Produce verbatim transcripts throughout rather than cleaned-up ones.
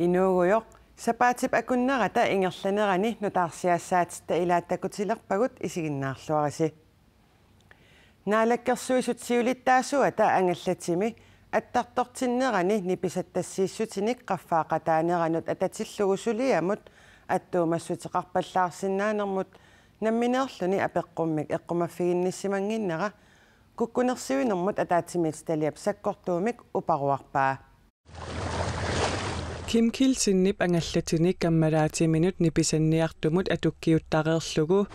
Inuugujoq, sapaatip akunnerata ingerlanerani nutaarsiassaatitta ilaat takutilerpagut, isiginnaarluarisi. Naalakkersuisut siulittaasuata angallatimi attartortinnerani nipisattassiissutinik qaffaaqataaneranut atatillugu suliamut attuumassuteqarpallaarsinnaanermut nammineerluni apeqqummik eqqumaffiginnissimannginnera kukkunersiuinermut ataatsimiititaliap sakkortuumik uparuarpaa. Kim Kielsenip angallatini kammalaatiminut nipisanniartumut atukkiuttareerlugu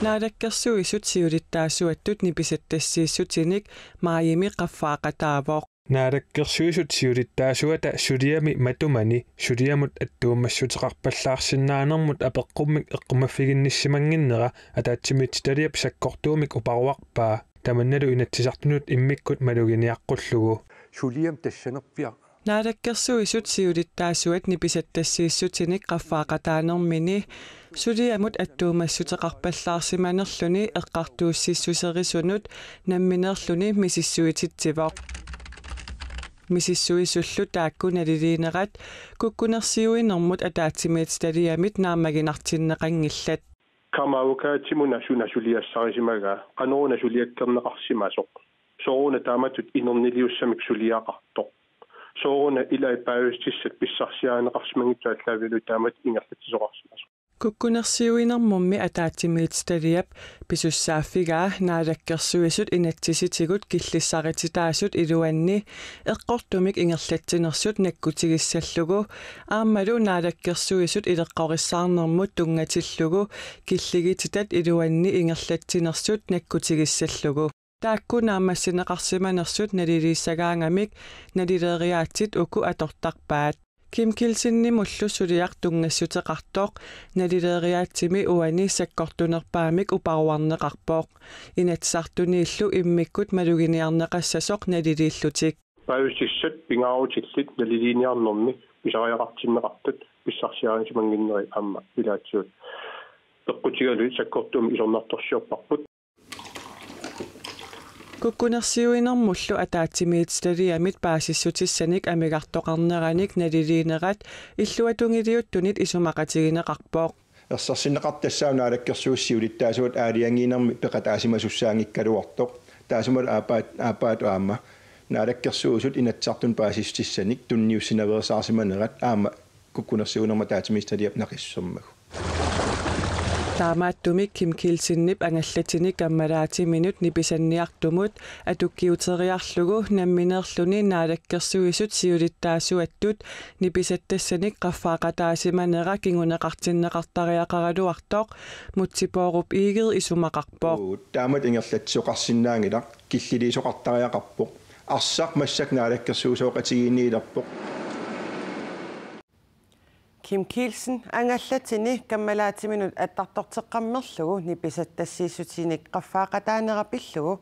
Naalakkersuisut siulittaasuattut nipisattassiissutinik maajimi qaffaaqataavoq. Naalakkersuisut siulittaasuata suliami matumani suliamut attuumassuteqarpallaarsinnaanermut apeqqummik eqqumaffiginnissimannginnera ataatsimiititaliap sakkortuumik uparuarpaa, tamannalu Inatsisartunut immikkut maluginiaqqullugu. Suliam tassanerpiaq. Naalakkersuisut siulittaasuat nipisattassiissutinik qaffaaqataanermini suliamut attuumassuteqarpallaarsimanerluni eqqartuussissuserisunut nammineerluni misissuititsivoq. Misissuisullu taakku naliliinerat kukkunersiuinermut ataatsimiititaliamit naammaginartinneqanngillat. Kammeradvokatimuna suna suliassarisimagaa, qanoruna suliakkerneqarsimasoq, sooruna taamatut inerniliussamik suliaqartoq, sooruna ilai paasissutissat pissarsiarineqarsimanngitsut aallaavigalugu taamatut ingerlatsisoqarsimasoq. Kukkunersiuinermummi ataatsimiititaliap pisussaaffigaa Naalakkersuisut inatsisitigut killissarititaasut iluanni eqqortumik ingerlatsinersut nakkutigissallugu aammalu Naalakkersuisut ileqqorissaarnermut tunngatillugu killigititat iluanni ingerlatsinersut nakkutigissallugu. Taakku naammassineqarsimanersut naliliissagaangamik nalileeriaatsit uku atortarpaat. Kim Kielsenimullu suliaq tunngassuteqartoq nalileeriaatsimi uani sakkortunerpaamik uparuarneqarpoq, Inatsisartuniillu immikkut maluginiarneqassasoq naliliillutik. Paasissutissat pingaarutillit naliliiniarnermi pisariaqartinneqartut pissarsiarisimannginneri aamma ilaatigut peqqutigalugu sakkortuumik isornartorsiorparput. Kukkunersiuinermullu ataatsimiititaliamit paasissutissanik amigartoqarneranik naliliinerat illuatungiliuttunit isumaqatigineqarpoq. Ersersinneqartoq tassaavoq Naalakkersuisut siulittaasuat aalajangiinermi peqataasimasussaanngikkaluartoq. Taassumalu aappaat, aappaatut aamma Naalakkersuisut Inatsisartunut paasissutissanik tunniussinaveersaarsimanerat aamma kukkunersiuinermut ataatsimiititaliap naqissusermagu. Taamaattumik Kim Kielsenip angallatini kammalaatiminut nipisanniartumut atukkiuteriarlugu nammineerluni Naalakkersuisut siulittaasuattut nipisattassanik qaffaaqataasimanera kinguneqartinneqartariaqaraluartoq Múte Bourup Egede isumaqarpoq. Taamatut ingerlatsisoqarsinnaanngilaq, killiliisoqartariaqarpoq. Arsaq massakkut naalakkersuisooqatigiinniilerpoq. Kim Kielsen angallatini kammalaatiminut attartorteqqammerlugu nipisattassiissutinik qaffaaqataanera pillugu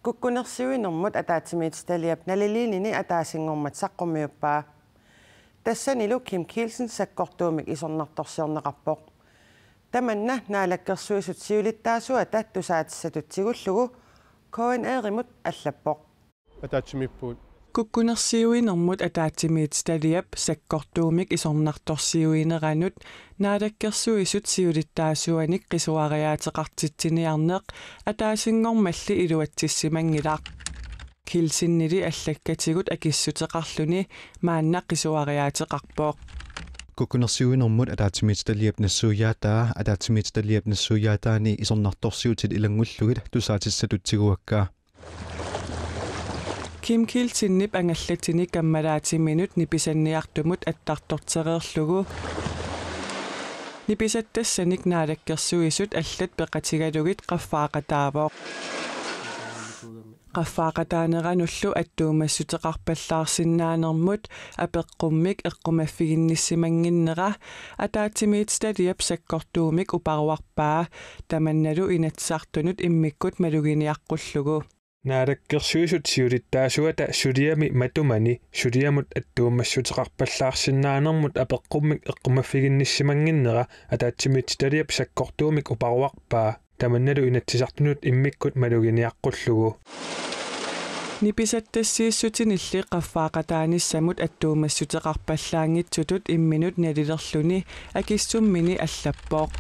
kukkunersiuinermut ataatsimiititaliap naliliinini ataasinngormat saqqummiuppaa. Tassanilu Kim Kielsen sakkortuumik isornartorsiorneqarpoq. Tamanna Naalakkersuisut siulittaasuata tusaatissatut tigullugu K N R-imut allappoq. Ataatsimiippugut. Kukkunersiuinermut ataatsimiititaliap sakkortuumik isornartorsiuineranut Naalakkersuisut siulittaasuanik qisuariaateqartitsiniarneq ataasinngormalli iluatsissimanngilaq. Kielsenili allakkatigut akissuteqarluni maanna qisuariaateqarpoq. Kukkunersiuinermut ataatsimiititaliap nassuiaataa, ataatsimiititaliap nassuiaataani isornartorsiutit ilanngullugit tusaatissatut tiguakka. Kim Kielsenip angallatini kammalaatiminut nipisanniartumut attartortereerlugu nipisattassanik Naalakkersuisut allat peqatigalugit qaffaaqataavoq. Qaffaaqataaneranullu attuumassuteqarpallaarsinnaanermut apeqqummik eqqumaffiginnissimannginnera ataatsimiititaliap sakkortuumik uparuarpaa, tamannalu Inatsisartunut immikkut maluginiaqqullugu. Naalakkersuisut siulittaasuata suliami matumani suliamut attuumassuteqarpallaarsinnaanermut apeqqummik eqqumaffiginnissimannginnera ataatsimiititaliap sakkortuumik uparuarpaa, tamannalu Inatsisartunut immikkut maluginiaqqullugu. Nipisattassiissutinilli qaffaaqataanissamut attuumassuteqarpallaanngitsutut imminut nalilerluni akissummini allappoq.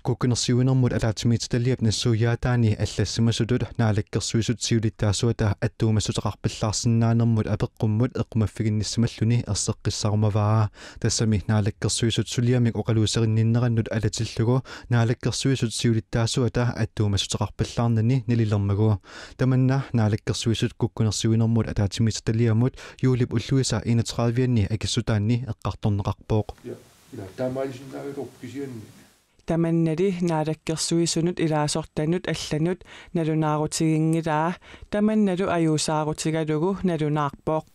Kukkunersiuinermut ataatsimiititaliap nassuiaataani allassimasutut Naalakkersuisut siulittaasuata attuumassuteqarpallaarsinnaanermut apeqqummut eqqumaffiginnissamalluni erseqqissarumavaa. Tassami Naalakkersuisut suliamik oqaluuserinninnerannut alatillugu Naalakkersuisut siulittaasuata attuumassuteqarpallaarnani nalilermagu. Tamanna Naalakkersuisut kukkunersiuinermut ataatsimiititaliamut juulip ulluisa enogtredive-anni akissutaanni eqqartorneqarpoq. Ja, ja, taamaalisinnaagaluarpoq kisianni. Tamannali Naalakkersuisunut ilaasortanut allanut nalunaarutiginngilaa, tamannalu ajuusaarutigalugu nalunaarpoq.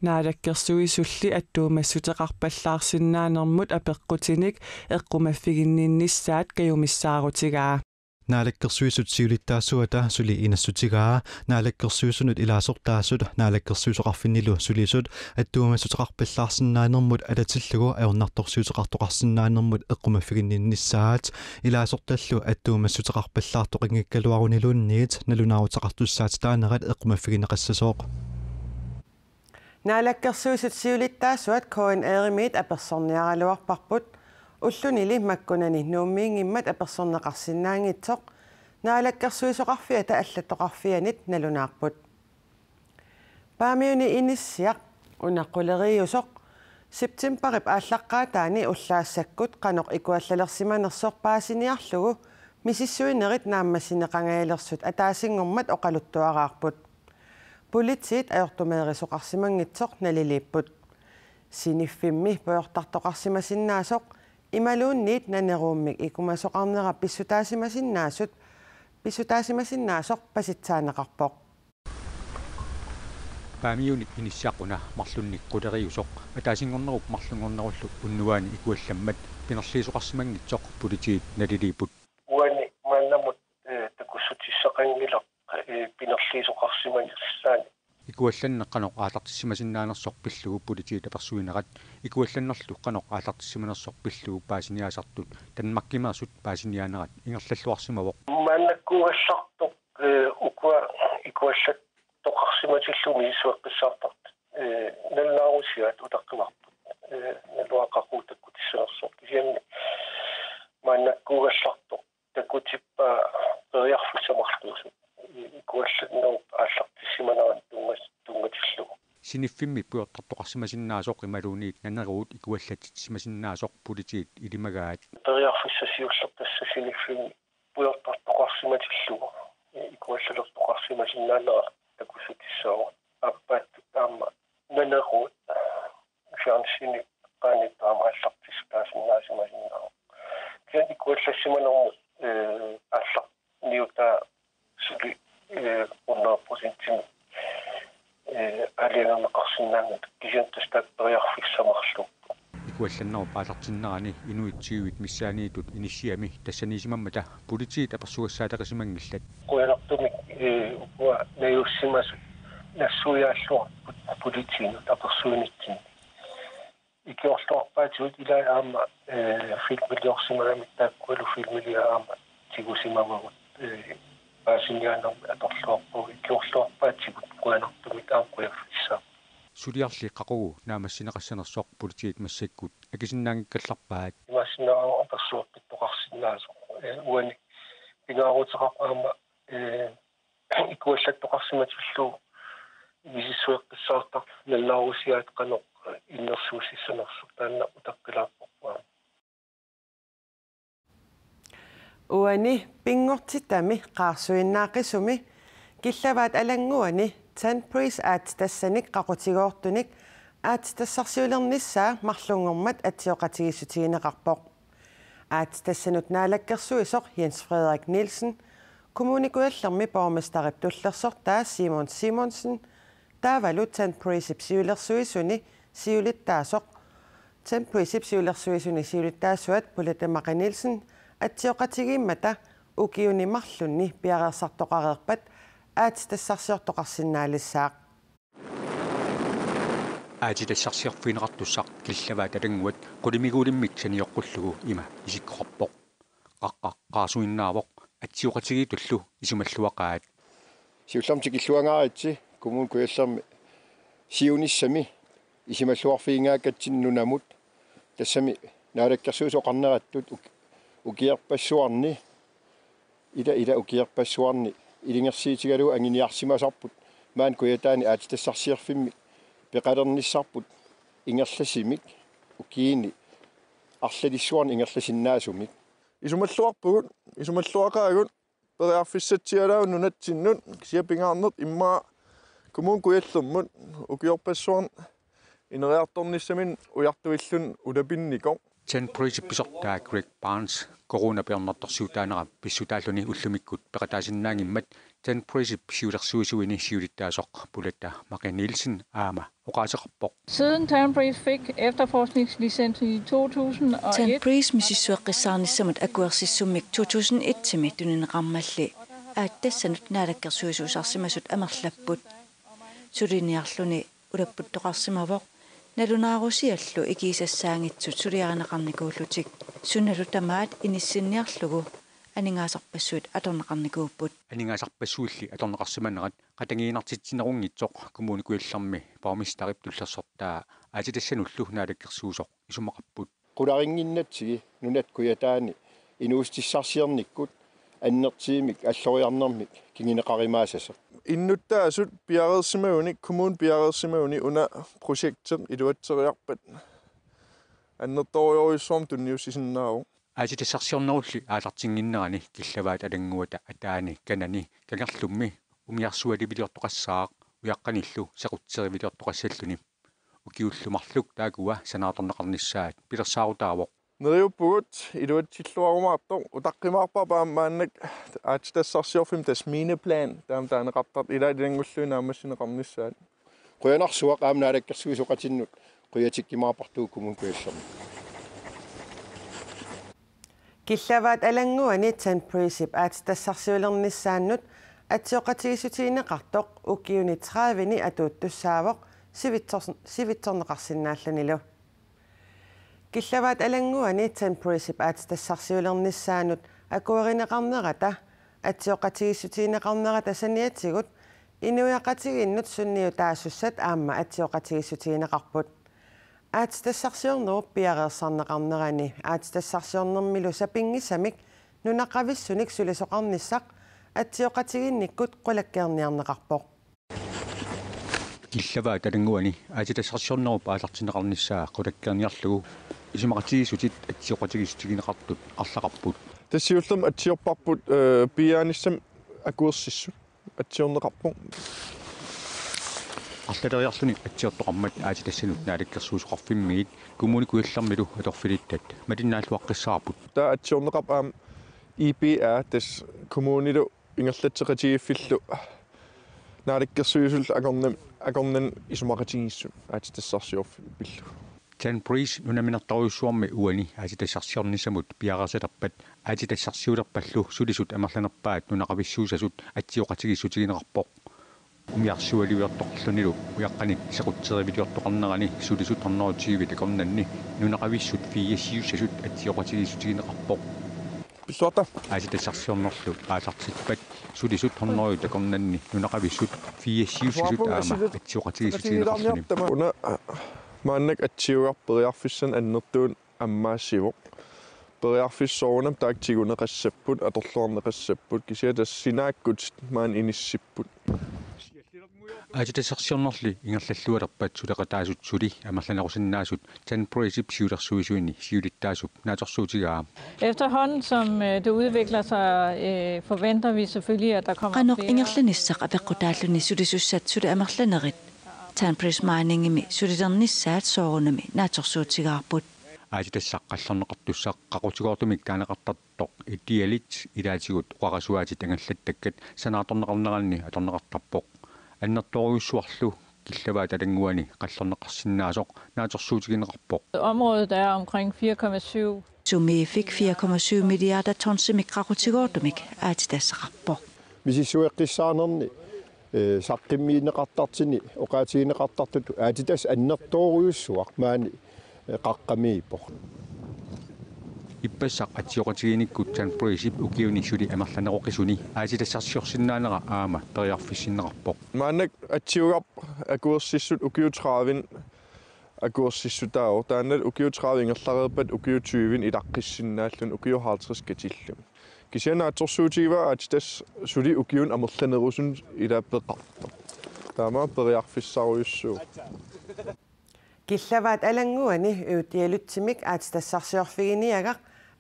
Naalakkersuisulli attuumassuteqarpallaarsinnaanermut apeqqutinik eqqumaffiginninnissaat kajumissaarutigaa. Naalakkersuisut siulittaasuata suli inassutigaa, Naalakkersuisunut ilaasortaasut Naalakkersuisoqarfinnilu sulisut attuumassuteqarpallaarsinnaanermut alatillugu ajornartorsiuteqartoqarsinnaanermut eqqumaffiginninnissaat, ilaasortallu attuumassuteqarpallaartoqanngikkaluaruniluunniit nalunaaruteqartussaatitaanerat eqqumaffigineqassasoq. Naalakkersuisut siulittaasuat K N R-imiit apersorniaraluarparput, ullunili makkunani Nuummiinngimmat apersorneqarsinnaanngitsoq Naalakkersuisoqarfiata allattoqarfianit nalunaarput. Paamiuni inissiaq una quleriusoq septembarip aallaqqaataani ullaassakkut qanoq ikuallalersimanersoq paasiniarlugu misissuinerit naammassineqangajalersut ataasinngormat oqaluttuaraarput. Politiit ajortumeerisoqarsimanngitsoq naliliipput. Siniffimmi pujortartoqarsimasinnaasoq imaluunniit naneruummik ikumasoqarnera pissutaasimasinnaasut, pissutaasimasinnaasut pasitsaaneqarpoq. Paamiuni inissiaq una marlunnik quleriusoq ataasinngornerup marlunngornerullu unnuaani ikuallammat pinerliisoqarsimanngitsoq politiit naliliipput. Uani maannamut, eh, takussutissaqanngilaq, eh, pinerliisoqarsimanissaani. Ikuallanneq qanoq aallartissimasinnaanersoq pillugu politiit apersuinerat ikuallannerlu qanoq aallartissimanersoq pillugu paasiniaasartut Danmarkimeersut paasiniaanerat ingerlalluarsimavoq. Maannakkuugallartoq, eh, ukua ikuallattoqarsimatillugu misissueqqissaartartut, eh, nalunaarusiaat utaqqivarput, eh, naluara qaqugu takkutissanersoq kisianni maannakkuugallartoq takutippaa periarfissat marluusut ikuallannerup aallartissimanerani tunngas-, tunngatillugu. Siniffimmi pujortartoqarsimasinnaasoq imaluunniit naneruut ikuallatsitsisimasinnaasut politiit ilimagaat. Periarfissaq siulleq tassa siniffimmi pujortartoqarsimatillugu ikuallalertoqarsimasinnaanera takussutissaavoq. Aappaattut aamma naneruut fjernsyni eqqaani taama aallartissutaasinnaasimasinnaavoq. Kisianni ikuallassimanermut, eh, aallarniutaa suli, eh, hundrede procentimik, eh, aalajangerneqarsinnaanngilaq, kisianni tassa taakku periarfissat marluupput. Ikuallannerup aallartinnerani inuit tyvit missaanniittut inissiami tassaniisimammata politiit apersugassaaleqisimanngillat. Qujanartumik, eh, ukua najuussimasut nassuiaalluarput politiinut apersuinitsinni. Ikiorluarpaatigut ilai aamma, eh, filmiliorsimagamik taakkualu filmiliaq aamma tigusimavagut, eh, paasiniaanermik atorluarpagut, ikiorluarpaatigut qujanartumik aamma qujaffissaavoq. Suliarli qaqugu naammassineqassanersoq politiit massakkut akisinnaanngikkallarpaat. Imaassinnaavoq apersueqqittoqarsinnaasoq, eh, uani pingaaruteqarpoq aamma, eh, ikuallattoqarsimatillugu misissueqqissaartartut nalunaarusiaat qanoq innersuussissanersoq taanna utaqqilaarparput aamma. Uani pinngortitami qaarsuinnaaqisumi Killavaat Alannguani Tanbreeze aatsitassanik qaqutigoortunik aatsitassarsiulernissaa marlunngormat atsioqatigiissutigineqarpoq. Aatsitassanut naalakkersuisoq Jens Frederik Nielsen, Kommune Kujallermi borgmesterip tullersortaa Simon Simonsen, taavalu Tanbreezep siulersuisuni siulittaasoq, Tanbreezep siulersuisuni siulittaasuat Polette Marie Nielsen atsioqatigiimmata ukiuni marlunni piareersartoqareerpat aatsitassarsiortoqarsinnaalissaaq. Aatsitassarsiorfigineqartussaq Killavaat Alannguat qulimiguulimmik sanioqqullugu ima isikkoqarpoq. Qaqqaq qaarsuinnaavoq, atsioqatigiittullu isumalluaqaat. Siullermik tikilluangaaritsi Kommune Kujallermi siunissami isumalluarfigingaakkatsinni nunamut, tassami Naalakkersuisut oqarnerattut uk-, ukiorpassuarni, ila ila ukiorpassuarni ilungersuutigalugu anguniarsimasarput maani Kujataani aatsitassarsiorfimmik peqalernissarput ingerlasumik ukiuni arlalissuarni ingerlasinnaasumik. Isumalluarpugut, isumalluaqaagut, periarfissatsialaavoq nunatsinnut, kisianni pingaarnertut immaqa Kommune Kujallermut ukiorpassuarni ineriartornissaminut ujartuilluni ulapinnikoq. Tanbreezip pisortaa Greg Barnes coronapiornartorsiutaanera pissutaalluni ullumikkut peqataasinnaanngimmat Tanbreezip siulersuisuini siulittaasoq Pulatta Maqe Nielsen aamma oqaaseqarpoq. Siden Tanbreez fik efterforskningslicens i to tusind og et, Tanbreez misissueqqissaarnissamut akuersissummik to tusind et-imi tunineqarmalli aatsitassanut naalakkersuisuusarsimasut amerlapput. Suliniarluni ulaputtoqarsimavoq nalunaarusiallu ikiisassaanngitsut suliarineqarnikuullutik, sunalu tamaat inissinniarlugu aningaasarpassuit atorneqarnikuupput. Aningaasarpassuilli atorneqarsimanerat qatanngiinnartitsinerunngitsoq Kommune Kujallermi borgmesterip tullersortaa aatsitassanullu naalakkersuisoq isumaqarput. Qularinnginnatsigit nunat Kujataani inuussutissarsiornikkut annertuumik alloriarnermik kinguneqarumaassasoq. Innuttaasut piareersimagunik, kommuni piareersimagunik una projekti iluatseriarpat annertoorujussuarmik tunniussisinnaavoq. Aatsitassarsiornerulli aallartinnginnerani Killavaat Alannguata ataani kanani kangerlummi umiarsualiviliortoqassaaq ujaqqanillu sequtseriviliortoqassalluni. Ukiullu marluk taakkua sanaartorneqarnissaat pilersaarutaavoq. Neriuppugut, iluatsilluarumaartoq, utaqqimaarparput aamma maannakkut aatsitassarsiorfimmut tassa mineplan taama taaneqartartoq, ilaat ilanngulluinnaq naammassineqarnissaat. Qujanarsuaq aamma naalakkersuisoqatinnut qujatikkumaarparput Kommune Kujallermi. Killavaat Alannguani Tanbreezip aatsitassarsiulernissaannut atsioqatigiissutigineqartoq ukiuni tredive-ni atuuttussaavoq sivitsor-, sivitsorneqarsinnaallunilu. Killavaat Alannguani Tanbreezip aatsitassarsiulernissaannut akuerineqarnerata atsioqatigiissutigineqarnerata saniatigut inuiaqatigiinnut sunniutaasussat aamma atsioqatigiissutigineqarput. Aatsitassarsiornerup piareersarneqarnerani aatsitassarsiornermilu sapinngisamik nunaqavissunik sulisoqarnissaq atsioqatigiinnikkut qulakkeerniarneqarpoq. Killavaat Alannguani aatsitassarsiornerup aallartinneqarnissaa qulakkeerniarlugu isumaqatigiissutit atsioqatigiissutigineqartut arlaqarput. Tassa siullermik atsiorparput, eh, piiaanissamik akuersissut atsiorneqarpoq. Arlaleriarluni atsiortoqarmat aatsitassanut naalakkersuisoqarfimmiit Kommune Kujallermilu atorfilittat malinnaalluaqqissaarput. Taava atsiorneqarpoq aamma I P A, tassa kommunilu ingerlatseqatigiiffillu naalakkersuisullu akornanni, akornanni isumaqatigiissut aatsitassarsiorfik pillugu. Tanbreez nunaminertorujussuarmi uani aatsitassarsiornissamut piareersalerpat aatsitassarsiulerpallu sulisut amerlanerpaat nunaqavissuussasut atsioqatigiissutigineqarpoq. Umiarsualiviliortoqarlunilu ujaqqanik sequtseriviliortoqarnerani sulisut hundrede og tyve takornanni nunaqavissut fireogtyve-sasut atsioqatigiissutigineqarpoq. Pilluarta. Aatsitassarsiornerlu aallartippat sulisut hundrede takornanni nunaqavissut fireogtyve-sasut aamma atsioqatigiissutigineqarluni. Una, ah, maannakkut atsiugarput periarfissanik annertuunik ammaassivoq. Periarfissaq soorunami taakku tiguneqassapput, atorluarneqassapput, kisianni tassa sinaakkutit maani inissipput. Aatsitassarsiornerli ingerlallualerpat suleqataasut suli amerlanerusinnaasut Tanbreezip siulersuisuini siulittaasup naatsorsuutigaa. Efterhånden som øh, det udvikler sig, øh, forventer vi selvfølgelig, at der kommer Qanoq ingerlanissaq apeqqutaalluni sulisussat suli amerlanerit Tanbreez Miningimi sulilernissaat soorunami naatsorsuutigaarput. Aatsitassaq qallorneqartussaq qaqutigoortumik taaneqartartoq idealit ilaatigut oqarasuaatit angallattakkat sanaartorneqarneranni atorneqartarpoq. Annertoorujussuarlu Killavaat Alannguani qallorneqarsinnaasoq naatsorsuutigineqarpoq. Området er omkring fire komma syv. Sumiiffik fire komma syv milliarder tonsimik qaqutigoortumik aatsitassaqarpoq. Misissueqqissaarnerni, eh, saqqummiunneqartartuni oqaatigineqartartutut aatsitassaq annertoorujussuaq maani, eh, qaqqamiippoq. Ippassaq atsioqatigiinnikkut Sunbreeze-ip ukiuni suli amerlaneroqisuni aatsitassarsiorsinnaanera aamma periarfissinneqarpoq. Maanna atsiugarput akuersissut ukiut tredive akuersissutaavoq. Taanna ukiut tredive ingerlareerpat ukiut tyve ilaqqissinnaallugu ukiut halvtreds katillugit. Kisianni naatsorsuutigivaa aatsitassaq suli ukiuni amerlanerusunut ilaa peqartoq. Taama periarfissarujussuuvoq. Killavaat Alannguani Udialutimik aatsitassarsiorfiginiagaq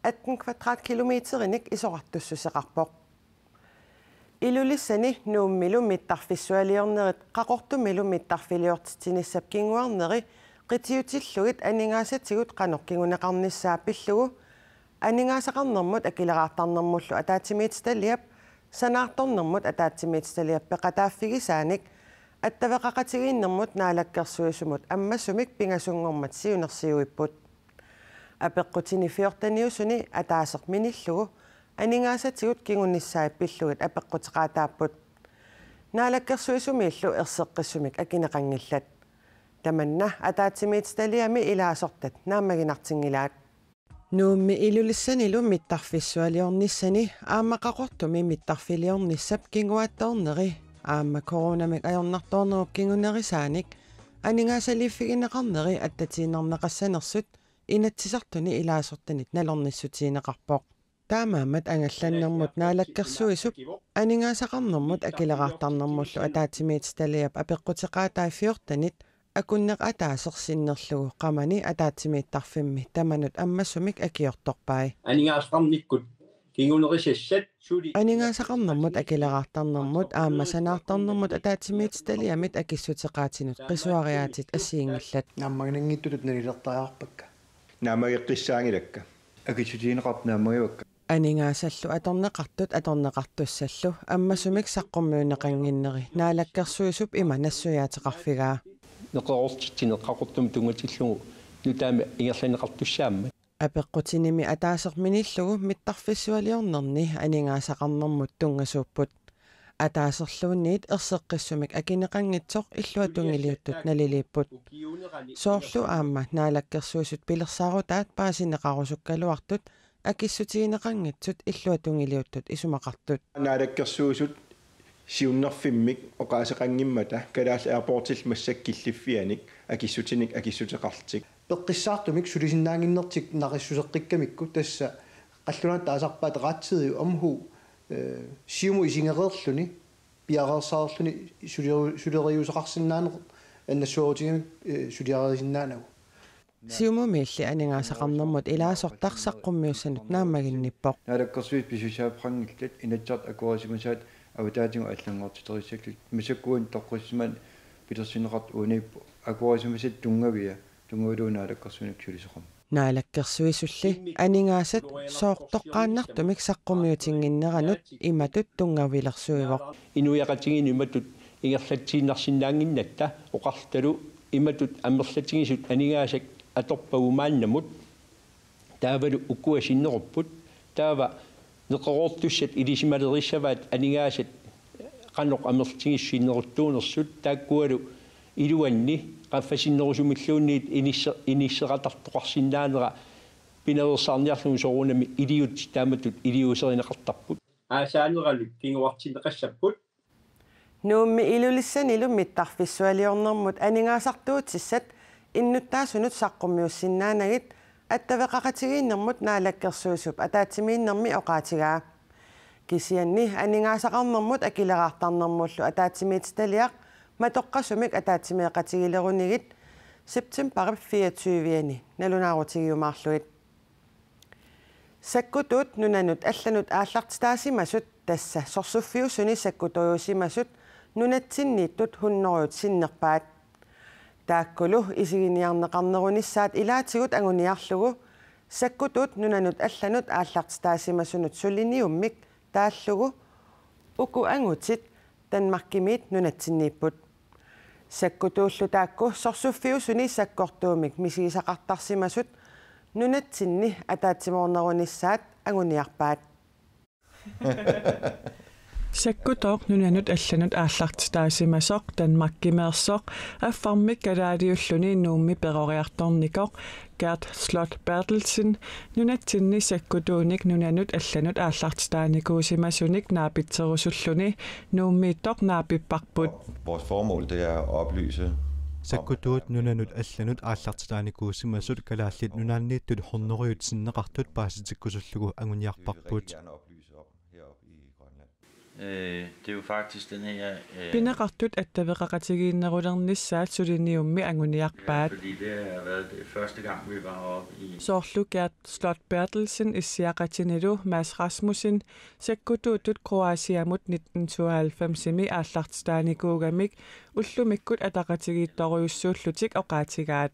atten kvadratkilometerinik isorartussuseqarpoq. Ilulissani Nuummilu mittarfissualiornerit Qaqortumilu mittarfiliortitsinissap kinguarneri qitiutillugit aningaasatigut qanoq kinguneqarnissaa pillugu aningaasaqarnermut akileraartarnermullu ataatsimiititaliap sanaartornermut ataatsimiititaliap peqataaffigisaanik attaveqaqatigiinnermut naalakkersuisumut ammasumik pingasunngormat siunersiuipput. Apeqqutini fjorteniusuni ataaseq minillugu aningaasatigut kingunissaat pillugit apeqquteqaataapput. Naalakkersuisumiillu erseqqissumik akineqanngillat. Tamanna ataatsimiititaliami ilaasortat naammaginartinngilaat. Nuummi Ilulissanilu mittarfissualiornissani aamma Qaqortumi mittarfiliornissap kinguaattoorneri aamma coronamik ajornartoornerup kingunerisaanik aningaasaliiffigineqarneri attatiinnarneqassanersut Inatsisartuni ilaasortanit nalornissutigineqarpoq. Taamaammat angallannermut naalakkersuisup aningaasaqarnermut akileraartarnermullu ataatsimiititaliap apeqquteqaatai fjortenit akunneq ataaseq sinnerlugu qamani ataatsimiittarfimmi tamanut ammasumik akiortorpai. Aningaasaqarnikkut kingunerisassat suli aningaasaqarnermut akileraartarnermut aamma sanaartornermut ataatsimiititaliamit akissuteqaatinut qisuariaatit assigiinngillat. Naammaginanngitsutut nalilertariaqarpakka. Naammageqqissaanngilakka. Akissutigineqartut naammagivakka. Aningaasallu atorneqartut atorneqartussallu ammasumik saqqummiunneqannginneri naalakkersuisup ima nassuiaateqarfigaa. Neqeroortitsineq Qaqortumi tunngatillugu nutaamik ingerlanneqartussaammat. Apeqqutinimi ataaseq minillugu mittarfissualiornerni aningaasaqarnermut tunngasuupput. Ataaserluunniit erseqqissumik akineqanngitsoq illuatungiliuttut naliliipput. Soorlu aamma naalakkersuisut pilersaarutaat paasineqarusukkaluartut akissutigineqanngitsut illuatungiliuttut isumaqartut. Naalakkersuisut siunnerfimmik oqaaseqanngimmata Kalaallit Airportillu massakkut killiffiannik akissutinik akissuteqarlutik. Peqqissaartumik sulisinnaannginnertik naqissuseqqikkamikku tassa qallunaat taasarpaat rettidig omhu, eh, Siumut isigereerluni piareersarluni suleru-, suleriuseqarsinnaaneq annassuerutigamik, eh, suliarisinnaaneruvoq. Siumumiilli aningaasaqarnermut ilaasortaq saqqummiussanut naammaginnippoq. Naalakkersuisut pisussaaffeqanngillat Inatsisartut akuerisimasaat avataatigut allanngortiterissallugit. Massakkut toqqissisimaneq pilersinneqartoq uaniippoq. Akuerisimasat tunngavia tunngavilugu naalakkersuinermut sulisoqarmat. Naalakkersuisulli aningaasat sooq toqqaannartumik saqqummiutinnginneranut imatut tunngavilersuivoq. Inuiaqatigiinnut imatut ingerlatsiinnarsinnaannginnatta oqarlutalu imatut amerlatigisut aningaasat atorpagut maannamut taavalu ukua sinnerupput, taava neqeroortussat ilisimalerissavaat aningaasat qanoq amerlatigisut sinneruttuunersut, taakkualu iluanni qaffasinnerusumilluunniit inisse-, inisseqatartoqarsinnaanera pinaveersaarniarlugu soorunami iliuutsit taamatut iliuuserineqartarput. Aasaaneranut kinguartinneqassapput. Nuummi Ilulissanilu mittarfissualiornermut aningaasartuutissat innuttaasunut saqqummiussinnaanagit attaveqaqatigiinnermut naalakkersuisup ataatsimiinnermi oqaatigaa. Kisianni aningaasaqarnermut akileraartarnermullu ataatsimiititaliaq matoqqasumik ataatsimeeqatigilerunigit septembarip fireogtyve-ani nalunaarutigiumaarlugit. Sakkutuut nunanut allanut aallartitaasimasut, tassa sorsuffiusuni sakkutoriusimasut, nunatsinniittut hunnorujut sinnerpaat. Taakkulu isiginiarneqarnerunissaat ilaatigut anguniarlugu sakkutuut nunanut allanut aallartitaasimasunut suliniummik taallugu uku angutit Danmarkimiit nunatsinniipput. Sakkutuullu taakku sorsuffiusuni sakkortuumik misigisaqartarsimasut nunatsinni ataatsimoornerunissaat anguniarpaat. Sakkutooq nunanut allanut aallartitaasimasoq Danmarkimeersoq, affarmik kalaaliulluni Nuummi peroriartornikoq Gert Slot Berthelsen nunatsinni sakkutuunik nunanut allanut aallartitaanikuusimasunik naapitserusulluni Nuummiittoq naapipparput. Vores formål, det er at oplyse. Sakkutuut nunanut allanut aallartitaanikuusimasut Kalaallit Nunaanniittut hundredet sinneqartut paasitikkusullugu anguniarparput. Øh, det er jo faktisk den her, øh, Pineqartut attaveqaqatigiinnerulernissaat suliniummi anguniarpaat. Fordi det har været det første gang, vi var oppe i Soorlu Gert Slot Berthelsen issiaqatinilu Mads Rasmussen sakkutuutut Kroatiamut nitten tooghalvfemsimi aallartitaanikuugamik ullumikkut ataqatigiittorujussuullutik oqaatigaat.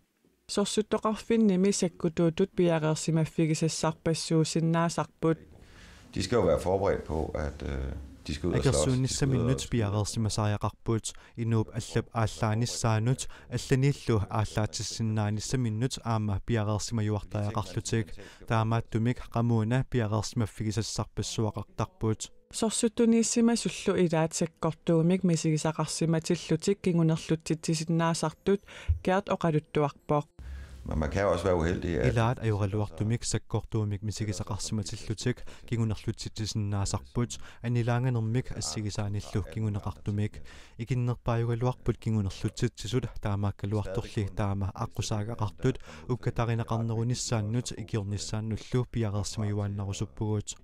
Sorsuttoqarfinnimi sakkutuutut piareersimaffigisassarpassuusinnaasarput. De skal jo være forberedt på, at, øh, de skal ud og slås, de skal ud og Akersuunnissaminnut piareersimasariaqarput, inuup allap aallaanissaanut, allaniillu aallaatissinnaanissaminnut aamma piareersimajuartariaqarlutik, taamaattumik qamuuna piareersimaffigisassarpassuaqartarput. Sorsuttuniissimasullu ilaat sakkortuumik misigisaqarsimatillutik kingunerlutsitsisinnaasartut Gert oqaluttuarpoq. Men man kan jo også være uheldig, at Ilaat ajoraluartumik sakkortuumik misigisaqarsimatillutik kingunerlutsitsisinnaasarput, annilaanganermik assigisaanillu kinguneqartumik. Ikinnerpaajugaluarput kingunerlutsitsisut, taamaakkaluartorli taama aqqusaagaqartut ukkatarineqarnerunissaannut ikiornissaannullu piareersimajuaannarusuppugut.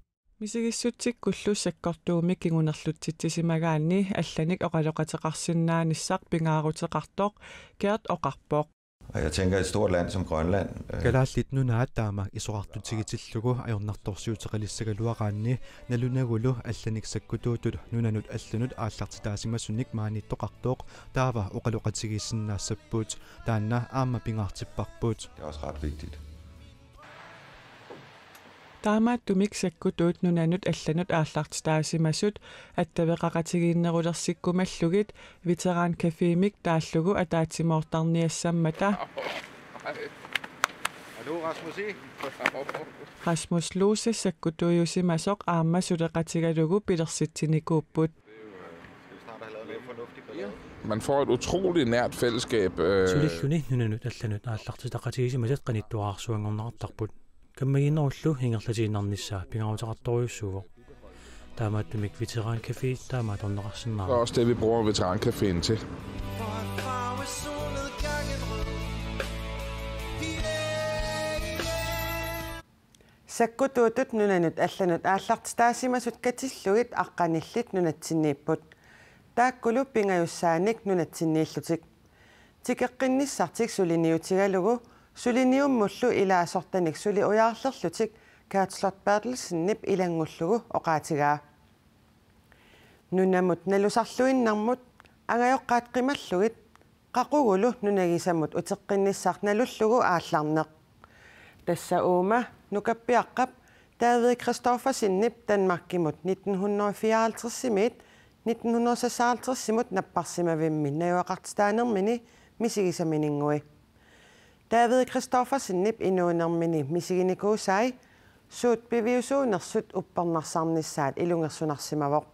Misigissutsikkullu sakkortuumik kingunerlutsitsisimagaanni allanik oqaloqateqarsinnaanissaq pingaaruteqartoq Gert oqarpoq. Og jeg tænker, et stort land som Grønland, øh, Kalaallit Nunaat taama isorartutigitillugu ajornartorsiuteqalissagaluaraanni nalunagulu allanik sakkutuutut nunanut allanut aallartitaasimasunik maaniittoqartoq taava oqaloqatigiissinnaassapput, taanna aamma pingaartipparput. Det er også ret vigtigt. Taamaattumik sakkutuut nunanut allanut aallartitaasimasut attaveqaqatigiinnerulersikkumallugit Veteran Cafémik taallugu ataatsimoortarniassammata. Hallo, Rasmus E. Rasmus Lose sakkutuujusimasoq aamma suleqatigalugu pilersitsinikuupput. Man får et utroligt nært fællesskab, øh. Sulilluni nunanut allanut aallartitaqatigisimasat qanittuararsuanngorneqartarput. Kammagiinnerullu ingerlatiinnarnissaa pingaaruteqartorujussuuvoq. Taamaattumik Veteran Café taama atorneqarsinnaavoq. Det er også det, vi bruger Veteran Caféen til. Sakkutuutut nunanut allanut aallartitaasimasut katillugit aqqanillit nunatsinniipput. Taakkulu pingajussaanik nunatsinniillutik. Tikeqqinnissartik suliniutigalugu suliniummullu ilaasortanik suli ujaarlerlutik Gert Slot Berthelsenip ilanngullugu oqaatigaa. Nunamut nalusarluinnarmut angajoqqaat qimallugit qaqugulu nunagisamut uteqqinnissaq nalullugu aallarneq. Tassa uuma nukappiaqqap David Christoffersenip Danmarkimut nitten hundrede fireoghalvtredsimiit nitten hundrede seksoghalvtredsimut napparsimavimmi najugaqartitaanermini misigisaminingui. David Christoffersenip inuunermini misiginikuusai suut piviusuunersut uppernarsarnissaat ilungersunarsimavoq.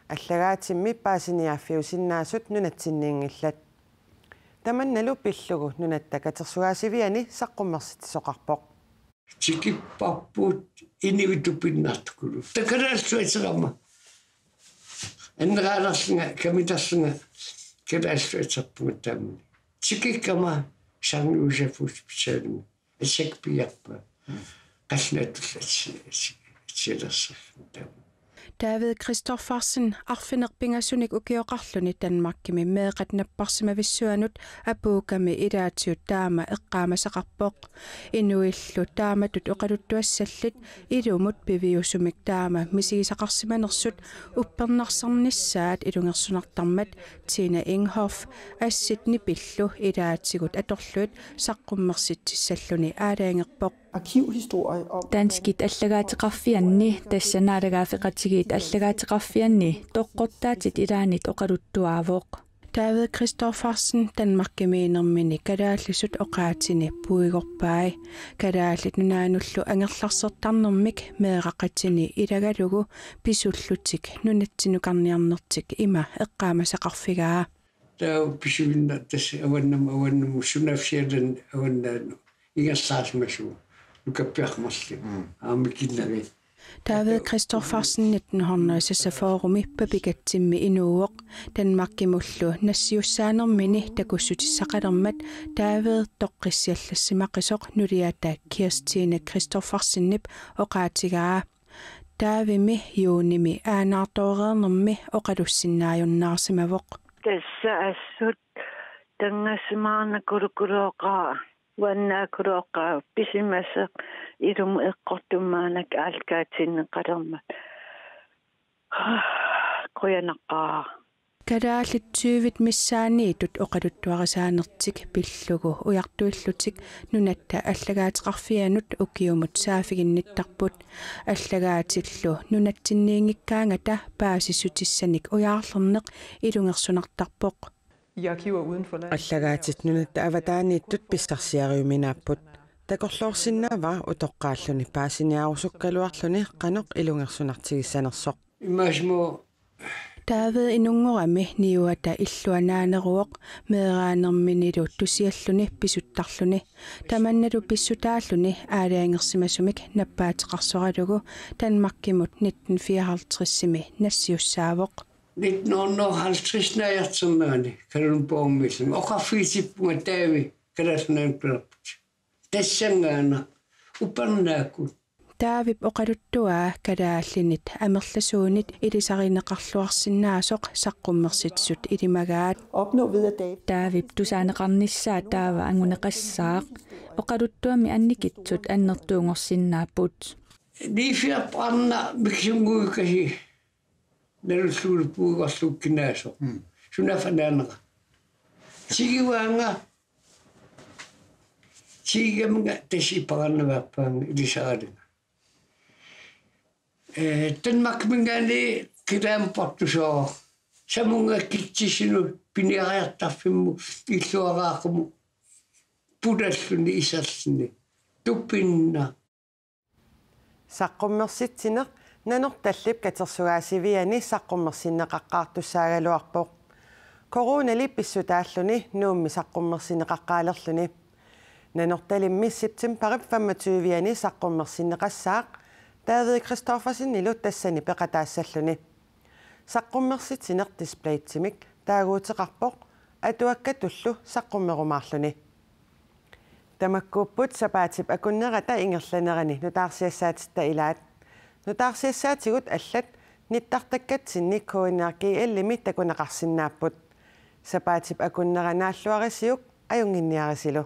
Allagaatimmi paasiniaaffiusinnaasut nunatsinniinngillat. Tamannalu pillugu Nunatta Katersugaasiviani saqqummersitsisoqarpoq. Tikipparput inuit tupinnartukulu. Takalaalluaterama. Anneraalerlunga, kamitarlunga, kalaalluaterpunga taamani. Tikikkama sangiusafus pisaanni. Asakpiarpa. Qallunaatullu atsi-, atsi-, atsialerserlunga taamani. David Christoffersen arfineq-pingasunik ukioqarluni Danmarkimi meeqqat napparsimavissuanut apuukkami ilaatigut taama eqqaamasaqarpoq. Inuillu taamatut oqaluttuassallit ilumut piviusumik taama misigisaqarsimanersut uppernarsarnissaat ilungersunartarmat Tina Inghoff assit nipillu ilaatigut atorlugit saqqummersitsissalluni aalajangerpoq. Arkivhistorie om Danskit allagaateqarfianni, tassa naalagaaffeqatigiit allagaateqarfianni, toqqortaatit ilaannit oqaluttuaavoq. David Christoffersen Danmarkimiinnermini kalaallisut oqaatini puigorpai. Kalaallit Nunaannullu angerlarsertarnermik meeraqatini ilagalugu pisullutik nunatsinukarniarnertik ima eqqaamasaqarfigaa. Taava pisuinnaq tassa avannam-, avannamut sunaaffiat avannaanut ingerlaarsimasut nukappiarmallin. Mm. Aamma kinnavi. David Christoffersen nitten hundrede seksogfyrre-mi papigaatsimi inuuvoq. Danmarkimullu nassiussaanermini takussutissaqalermat David toqqissiallassimaqisoq nuliata Kirstine Christoffersenip oqaatigaa. Davidmi juunimi aanaartooreernermi oqalussinnaajunnaarsimavoq. Tassa assut tanngassimaarnakulukulooqaa, uannaakulooqaa pisimasoq ilumut eqqortumik maannakkut aallakaatinneqalermat. Qujanaqaaq. Kalaallit tyvit missaanniittut oqaluttuarisaanertik pillugu ujartuillutik Nunatta Allagaateqarfianut ukiumut saaffiginnittarput. Allagaatillu nunatsinniinngikkaangata paasissutissanik ujaarlerneq ilungersunartarpoq. I arkiver uden for land. Allagaatit nunatta avataaniittut pissarsiariuminaapput. Takorloorsinnaavara utoqqaalluni paasiniarusukkaluarluni qanoq ilungersunartigissanersoq. Imaasimo. David inunngorami niuata illuanaaneruvoq meeraanerminilu tusialluni pisuttarluni. Tamannalu pissutaalluni aalajangersimasumik nappaateqarsoralugu Danmarkimut nitten fireoghalvtreds-imi nassiussaavoq. Nitten hundrede og halvtreds naajartornerani Kalundborgimiillunga oqarfigitippunga David Kalaallit Nunaannukarput. Tassanngaannaq upernaakkut. Davidip oqaluttuaa kalaallinit amerlasuunit ilisarineqarluarsinnaasoq saqqummersitsisut ilimagaat. Opnå ved at David. Davidip tusaaneqarnissaa taava anguneqassaaq. Oqaluttuami annikitsut annertuunngorsinnaapput. Niifiarp arnaq mikisunnguukasi. Nalullugulu puigorlugu kinaasoq. Mm. Sunaaffa anaanera. Tiguaanga. Tigugaminga tassa ipaarnavaappaanga ilisaralunga. Eh, Danmarkiminngaanniit kilaamportusooq. Samunga kitsissinut piniariartarfimmut illuaraaqumut pulalluni iserluni. Tupinnaq. Saqqummersitsineq Nanortallip katersugaasiviani saqqummersinneqaqqaartussaagaluarpoq. Coronali pissutaalluni Nuummi saqqummersinneqaqqaalerluni. Nanortalimmi septembarip femogtyve-ani saqqummersinneqassaaq David Christoffersenilu tassani peqataassalluni. Saqqummersitsineq displaytsimik taaguuteqarpoq atuakkatullu saqqummerumaarluni. Tamakkuupput sapaatip akunnerata ingerlanerani nutaarsiassaatitta ilaat. Nutaarsiassaatigut allat nittartakkatsinni K N R G L-imi takuneqarsinnaapput. Sapaatip akunnera naalluarisiuk ajunnginniarisilu.